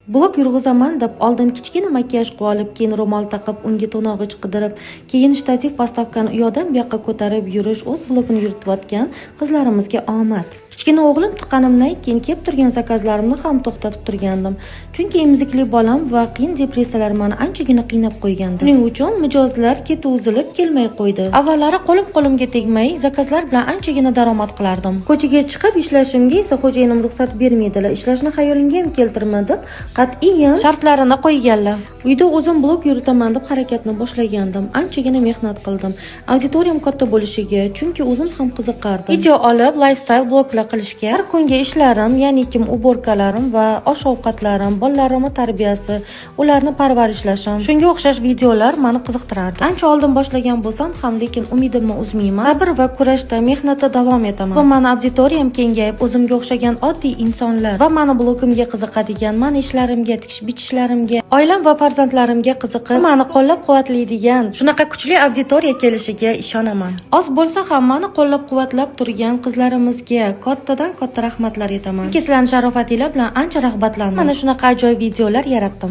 Blog yurg'izaman deb oldin kichkina makiyaj qilib olib, keyin ro'mol taqib, unga to'nog'ich qidirib, keyin shtativ поставка ni u yoqdan bu yoqqa ko'tarib yurish, o'z blogini yuritayotgan qizlarimizga omad. Kichkina o'g'lim tuqqanimdan keyin kelib turgan заказ larimni ham to'xtatib turgandim. Chunki emizikli bolam va qiyin depressiyalar meni anchagina qiynab qo'ygandi. Shuning uchun mijozlar keti uzilib kelmay qo'ydi. Avvallari qo'lim qo'limga tegmay заказ lar bilan anchagina daromad qilardim. Ko'chaga chiqib ishlashimga esa xo'jayinim ruxsat bermaydilar. Ishlashni xayolimga ham keltirma deb qat'iyan shartlarini qo'yganlar. Uyda o'zim blog yuritaman deb harakatni boshlagandim. Anchagina mehnat qildim. Auditoriyam katta bo'lishiga, chunki o'zim ham qiziqardim. Video olib, lifestyle bloglar qilishga, har kungi ishlarim, ya'ni kim уборка larim va osh ovqatlarim, bolalarimni tarbiyasi, ularni parvarishlashim, shunga o'xshash videolar meni qiziqtirardi. Ancha oldin boshlagan bo'lsam ham, lekin umidimni uzmayman. Sabr va kurashda, mehnatda davom etaman. Va meni auditoriyam kengayib, o'zimga o'xshagan oddiy insonlar va meni blogimga qiziqadigan, meni ishlarimga, tikish bichishlarimga, oilam va farzandlarimga qiziqib, meni qo'llab-quvvatlaydigan shunaqa kuchli auditoriya kelishiga ishonaman. Oz bo'lsa ham meni qo'llab-quvvatlab turgan qizlarimizga kattadan katta rahmatlar aytaman. Chunki sizlarning sharofatinglar bilan ancha rag'batlandim. Mana shunaqa ajoyib videolar yaratdim.